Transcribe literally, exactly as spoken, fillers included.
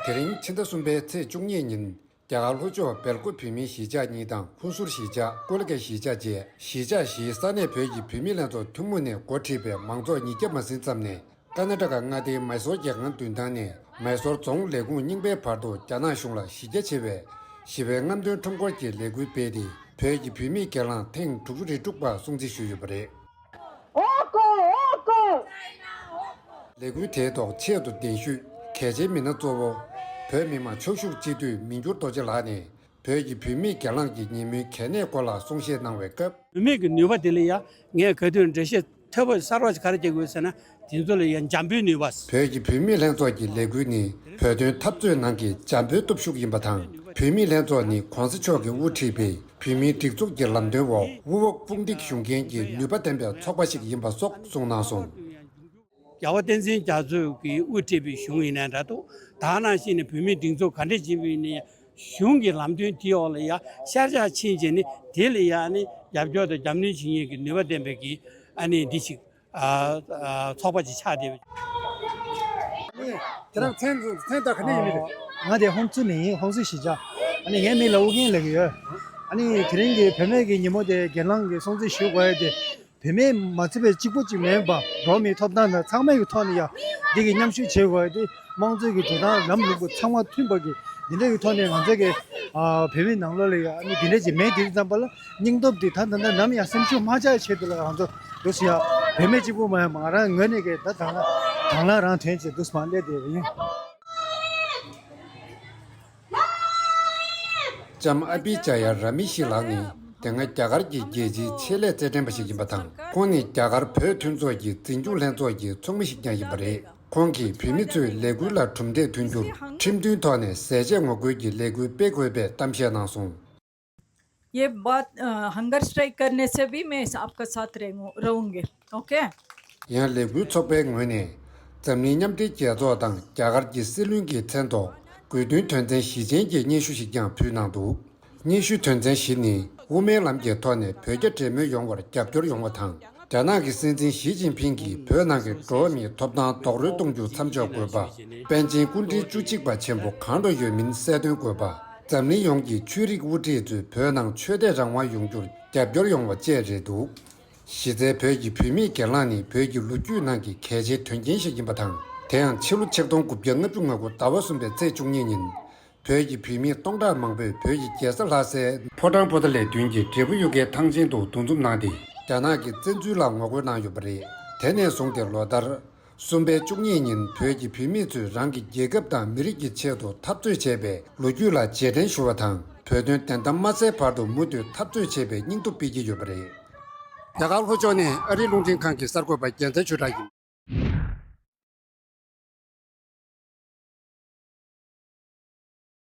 དེ་རིང་ཕྱི་ཟླ་གསུམ་པའི་ཚེས་བཅུ་གཉིས་ཉིན། རྒྱ་གར་ལྷོ་ཕྱོགས་སྦེལ་ཀོབ་བོད་མིའི་གཞིས་ཆགས་གཉིས་དང་ཧུན་སུར་གཞིས་ཆགས་ཀོ་ལི་གྷལ་གཞིས་ཆགས་བཅས་གཞིས་ཆགས་བཞིའི་ས་གནས་བོད་ཀྱི་བུད་མེད་ལྷན་ཚོགས་ཐུན་མོང་ནས་འགོ་ཁྲིད་པའི་མང་ཚོགས་ཉིས་བརྒྱ་མ་ཟིན་ཙམ་ནས། ཀ་ན་ཊ་ཀ་མངའ་སྡེའི་མཱི་སོར་རྒྱལ་ཁང་མདུན་ཐང་ནས་མཱི་སོར་རྫོང་ལས་ཁུངས་རྙིང་པའི་བར་དུ་རྒྱ་ནག་གཞུང་ལ་གཞི་རྒྱ་ཆེ་བའི་ཞི་བའི་རྔམ་སྟོན་ཁྲོམ་སྐོར་གྱི་ལས་འགུལ་སྤེལ་ཏེ། བོད་ཀྱི་བུད་མེད་གྱེན་ལངས་ཐེངས་དྲུག་ཅུ་རེ་དྲུག་པ་སྲུང་བརྩི་ཞུས་ཡོད་པ་རེད། ལས་འགུལ་དེའི་ཐོག་ཆེད་དུ་གདན་ཞུས་གལ་ཆེའི་མི་སྣ་གཙོ་བོ། བོད་མི་མང་ཕྱོགས་བཞུགས་སྤྱི་འཐུས་མི་འགྱུར་རྡོ་རྗེ་ལགས་ནས། བོད་ཀྱི་བུད་མེད་གྱེན་ལངས་ཀྱི་ཉིན་མོའི་གལ་གནད་སྐོར་ལ་གསུང་བཤད་གནང་བའི་སྐབས། བུད་མེད་ཀྱི་ནུས་པ་དེ་ལ་ཡང་ངས་ག་དུས་འགྲེལ་བཤད་ཐོས་པ་གསར་བ་ཞིག་ག་རེ་བྱེད་དགོས་ཟེར་ན། དེ་ཚོ་ལ་ཡང་འཇམ་པོའི་ནུས་པ། བོད་ཀྱི་བུད་མེད་ལྷན་ཚོགས་ཀྱི་ལས་འགུལ་ནི་བོད་དོན་འཐབ་རྩོད་ནང་གི་འཇམ་པོའི་སྟོབས་ཤུགས་ཡིན་པ་དང་། བུད་མེད་ལྷན་ཚོགས་ནི་གོང་ས་མཆོག་གིས་དབུ་ཁྲིད་པའི་བུད་མེད་སྒྲིག་འཛུགས་ཀྱི་ལམ་སྟོན་འོག་དབུ་འོག་དཔུང་སྒྲིག་ཞུ་མཁན་གྱི་ནུས་པ་ལྡན་པའི་ཚོགས་པ་ཞིག་ཡིན་པ་སོགས་གསུངས་གནང་སོང་། རྒྱལ་བ་བསྟན་འཛིན་རྒྱ་མཚོས་ཀྱིས་དབུ་ཁྲིད་པའི་གཞུང་ཡིན་ནའི་འདྲ་འདུག་ད་ག་ནང་བཞིན་ནས་བུད་མེད་སྒྲིག་འཛུགས་ག་འདྲས་བྱེད་པ་ཡིན་ནའི་གཞུང་གི་ལམ་སྟོན་དེའི་འོག་ལ་ཡ་ཤར་བཞག་ཕྱིན་བྱས་ནས། དེ་ལ་ཡ་ཨ་ནི་རྒྱབ་སྐྱོར་དང་རྒྱབ་གནོན་བྱེད་མཁན་གྱི་ནུས་པ་ལྡན་པའི་གི་ཨ་ནི་འདི་ཞིག་ཨ་ཨ་ཚོགས་པ་ཅིག་ཆགས་བསྡད་པ། ཁྱེད་རང་མཚན་མཚན་དང་ག་ནས་ཡིན་མིན་རེད། ང་དེ་ཧོང་ཙུ་ནས་ཡིན། ཧོང་ཙུ་གཞིས་ཆགས། ཨ་ནི་ངའི་མིང་ལ་ཨུ་རྒྱན་ལབ་ཀྱི་ཡོད། ཨ་ནི་དེ་རིང་གི་བུད་མེད་ཀྱི་ཉིན་མོ་དེ་གྱེན་ལངས་ཀྱི་སྲུང་བརྩི་ཞུ་དགོས་ཡ་དེ། བུད་མེད་མ་ཚད་པའི་གཅིག་པོ་གཅིག་མིན་པ། འགྲོ་བ་མིའི་ཐོབ་ཐང་དང་ཚང་མའི་གི་ཐོག་ནས་ཡང་འདི་གི་མཉམ་ཞུགས་བྱེད་དགོས་ཏེ། དམངས་གཙོའི་གི་འགྲོ་སྟངས་ལམ་ལུགས་པ་ཚང་མ་མཐུན་པ་གི་འདི་འདྲ་གི་ཐོག་ནས་ང་ཚོ་གི་ཨ་བོད་མིའི་ནང་ལོགས་ལ་ཡང་ཨ་ནི་འདི་འདྲ་ཅིག་མེད། དེ་ཙམ་པ་ལ་སྙིང་སྟོབས་འདི་ད་ད་ད་ནམ་ཡང་སེམས་ཤུགས་མ་ཆག་ཆེད་དུ་ལ་ང་ཚོ་འདུག་སེ་ཡ་བུད་མེད་གཅིག་པུ་མ་ཡང་ང་རང་ངོས་ནས་གི་ད་དང་ལ་དང་ལ་རང་དོན་བྱེད་འདུག་སེ་མ་སླེབས་བསྡད་པ་ཡིན། ལྕམ་ཨ་པི་ཅ་ཡ་ར་མི་ཤི་ལགས་ནི་དེ་སྔ་རྒྱ་གར་གྱི་རྒྱལ་སྤྱིའི་ཆེད་ལས་རྩེད་འགྲན་པ་ཞིག་ཡིན་པ་དང་། ཁོང་ནི་རྒྱ་གར་བོད་མཐུན་ཚོགས་ཀྱི་འཛིན་སྐྱོང་ལྷན་ཚོགས་ཀྱི་ཚོགས་མི་ཞིག་ཀྱང་ཡིན་པ་རེད། ཁོང་གིས་བོད་མི་ཚོས་ལས་འགུལ་ལ་གྲུབ་འབྲས་ཐོན་རྒྱུར་ཁྲིམས་མཐུན་ཐོག་ནས་ཟས་བཅད་ངོ་རྒོལ་གྱི་ལས་འགུལ་སྤེལ་དགོས་པའི་གཏམ་བཤད་གནང་སོང་། ये बात hunger strike करने से भी मैं आपका साथ रहूं- रहूंगी। ओके। ཡང་ལས་འགུལ་ཚོགས་པའི་ངོས་ནས་འཛམ་གླིང་མཉམ་འབྲེལ་རྒྱལ་ཚོགས་དང་རྒྱ་གར་གྱི་སྲིད་བློན་གྱི་མཚན་ཐོག་དགོས་འདུན་དོན་ཚན་བཞི་ཅན་གྱི་སྙན་ཞུ་ཞིག་ཀྱང་ཕུལ་གནང་འདུག་སྙན་ཞུ་དོན་ཚན་བཞི་ནི་དབུ་མའི་ལམ་གྱི་ཐོག་ནས་བོད་རྒྱ་འབྲེལ་མོལ་ཡོང་བར་རྒྱབ་སྐྱོར་ཡོང་བ་དང་། རྒྱ་ནག་གི་སྲིད་འཛིན་ཞི་ཅིན་ཕིང་གིས་བོད་ནང་གི་འགྲོ་བ་མིའི་ཐོབ་ཐང་རྡོག་རོལ་གཏོང་རྒྱུ་མཚམས་འཇོག་དགོས་པ། པཎ་ཆེན་སྐུ་ཕྲེང་བཅུ་གཅིག་པ་ཆེན་པོ་གང་འགྲོ་ཡོད་མིན་གསལ་སྟོན་དགོས་པ། འཛམ་གླིང་ཡོངས་ཀྱི་ཆོས་རིག་དབུ་ཁྲིད་ཚོས་བོད་ནང་ཆོས་དད་རང་དབང་ཡོང་རྒྱུར་རྒྱབ་སྐྱོར་ཡོང་བ་བཅས་རེད་འདུག་གཞི་རྩའི་བོད་ཀྱི་བུད་མེད་གྱེན་ལངས་ནི་བོད་ཀྱི་ལོ་རྒྱུས་ནང་གི་གལ་ཆེའི་དོན་རྐྱེན་ཞིག་ཡིན་པ་དང་། དེ་ཡང་ཕྱི་ལོ་ཆིག་སྟོང་དགུ་བརྒྱ་ལྔ་བཅུ་ང་དགུ་ཟླ་བ་གསུམ་པའི་ཚེས་བཅུ་གཉིས་ཉིན། བོད་ཀྱི་བུད་མེད་སྟོང་ཕྲག་མང་པོས་བོད་ཀྱི་རྒྱལ་ས་ལྷ་སའི་ཕོ་བྲང་པོ་ཏཱ་ལའི་མདུན་གྱི་འབྲས་བུ་གཡུ་ཁའི་ཐང་ཆེན་དུ་འདུ་འཛོམས་གནང་སྟེ། རྒྱ་ནག་གི་བཙན་འཛུལ་ལ་ངོ་རྒོལ་གནང་ཡོད་པ་རེད། དེ་ནས་བཟུང་སྟེ་ལོ་ལྟར་གསུམ་པའི་བཅུ་གཉིས་ཉིན་བོད་ཀྱི་བུད་མེད་ཚོས་རང་གི་རྒྱལ་ཁབ་དང་མི་རིགས་ཀྱི་ཆེད་དུ་འཐབ་རྩོད་བྱས་པའི་ལོ་རྒྱུས་ལ་རྗེས་དྲན་ཞུ་བ་དང་། བོད་དོན་བདེན་མཐའ་མ་གསལ་བར་དུ་མུ་མཐུད་འཐབ་རྩོད་བྱེད་པའི་སྙིང་སྟོབས་སྤེལ་གྱི་ཡོད་པ་རེད། རྒྱ་གར་ལྷོ་ཕྱོགས་ནས་ཨ་རིའི་རླུང་འཕྲིན་ཁང་གི་གསར་འགོད་པ་རྒྱལ་མཚན་ཆོས་གྲགས་ཡིན།